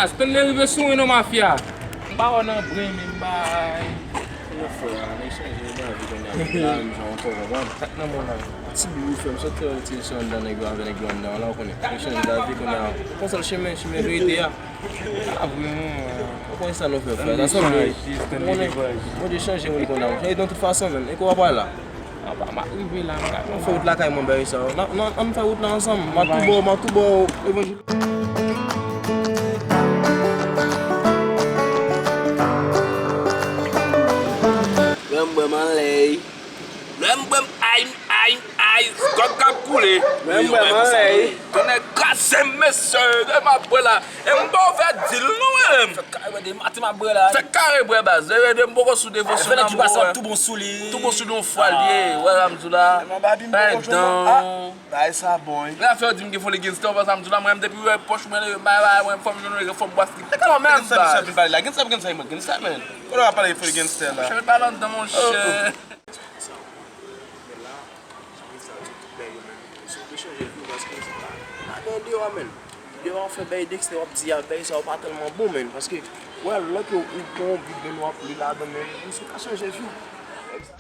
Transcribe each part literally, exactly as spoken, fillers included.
Stanley rive sou mwen non mafya. M pa wè nan bren men bay. Nan fè a, nèg chanje lavi kounye a, menm jan ankò, konprann? Sak nan mwen la. Ti bri ou fè m sot ti sou anndan nèg yo avè nèg yo anndan la, ou konnen. Nèg chanje lavi kounye a. Konsa l chemen, chemen verite a. A vre non. Ou konnen sa nou fè frè. Sa sanble. Bondye chanje moun kounye a. E de tout fason menm. E kou pa la. Anba m ap rive la, m ap fè wout lakay mwen bay sa. N ap, n ap, n ap fè wout la ansanm. M ap tou bò, m ap tou bò levanjil. Lè m bwè m anlèy. Lè m bwè m ay, ay, ay, kòk k ap koule. Lè m bwè m anlèy. Tonnè kraze m, mesye, lè m ap bwè la. E m pa ouvè dil non mwen menm. Fè kare bwè de maten m ap bwè la. Fè kare bwè baz. E de m poko sou devosyon nan mwen. Tou bon sou li. Tou bon sou li yon fwa l ye. Wè sa m di w la. Bay dan. Bay sa bon wi. Lè afè yo di m gen foli genstè, ou pa sa m di w la, mwen menm depi wè pòch mwen leve, bay bay, mwen fò m jwenn yon fò m bwastik kanmenm baz. Genstè, genstè, genstè, genstè, men. Kote w ap pale foli genstè la? Cheve pa anndan monchè. Sa, sa, men la, jan Christian di tout bèl yo menm, si w vle chanje vi w, paske se pa, pa gen deyò a, menn. Deyò a w fè bèy dekstè, w ap di a bèy sa yo pa tèlman bon, menn, paske, wè, lè ke ou pran yon bib, menn, w ap li ladan, menn, misye ka chanje vi w.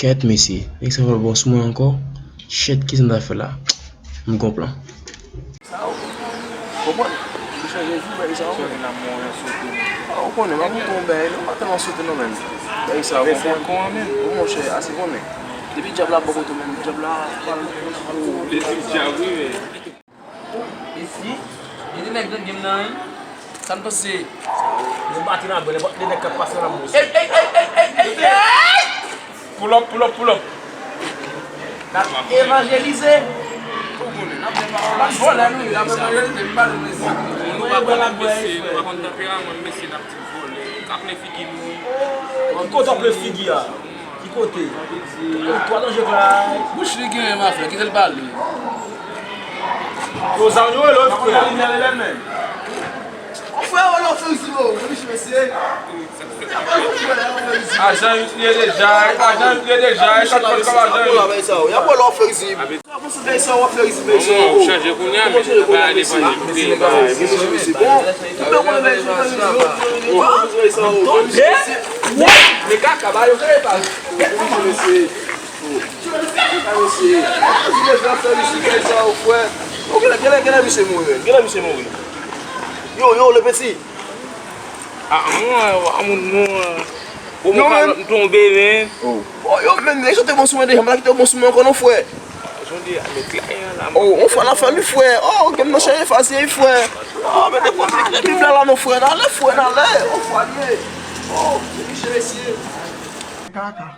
Kèt, mesye, nèg sa fè bòs mwen ankò. Shit, kisa m ta fè la? M gon plan. Sa yo, konprann? Li chanje vi, bèy sa yo. Chanje nan mwen, yon sote. Ah, ou konnen, m ap montre yon bèy, non, pa tèlman sote non, menn. Bèy sa yo, konprann? Bon, monchè, ase konnen. Depi dyab la bò kote w, menn, dyab la pral. Depi dyab, wi, men. Esi, gen de nèg nan game nan, wi. Sa m panse, yo bati nan bwè, nenpòt de nèg k ap pase nan bwè. Ey, ey, ey, ey, ey, ey, ey! Pull up, pull up, pull up. N ap evanjelize. Ou konnen, n ap fè pawòl la. Vòlè nou ye, n ap evanjelize, m pa vle mesye. Nou pa konn ap mesye, nou pa konn tanperaman mesye, n ap di vòlè. Tape figi nou. Ki kote w ap figi a? Ki kote? Ou twa danje klay. Bouch li genyen, ma frè, kite l pale. Yo, zam yo rele, frè. Mon frè, ou nan fè zi, bro. Ou biche, mesye. Ajan yo tiye deja, ajan yo tiye deja, e kat pòt kòb ajan yo. Y ap wè lè w fè zi. Sa w panse de sa w ap fè isi, mesye? Ou chanje kounye a, men se pa ale pale kote bagay. Mesye, mesye, bon. Ou pa konnen bagay sa yo. Mesye, men kaka ba yo fè pa. Mesye, mesye. Mesye, mesye ap fè isi, bagay sa yo, frè. Yo, genlè, genlè, genlè misye mouri, genlè misye mouri. Yo, yo, le petit. Ah, mwen, a moun nou, bon, mwen kalòt m tonbe, men. Oh, yo, men, nèg yo te bon sou mwen deja, m pa kite yo bon sou mwen ankò non, frè. Oh, on fwa n ap fè li, frè. Oh, gen m nan chanje faz, frè. Oh, men depi w ap ekri Bib la, la, non, frè, n ale, frè, n ale. On fwa l ye. Oh, se mesye, mesye.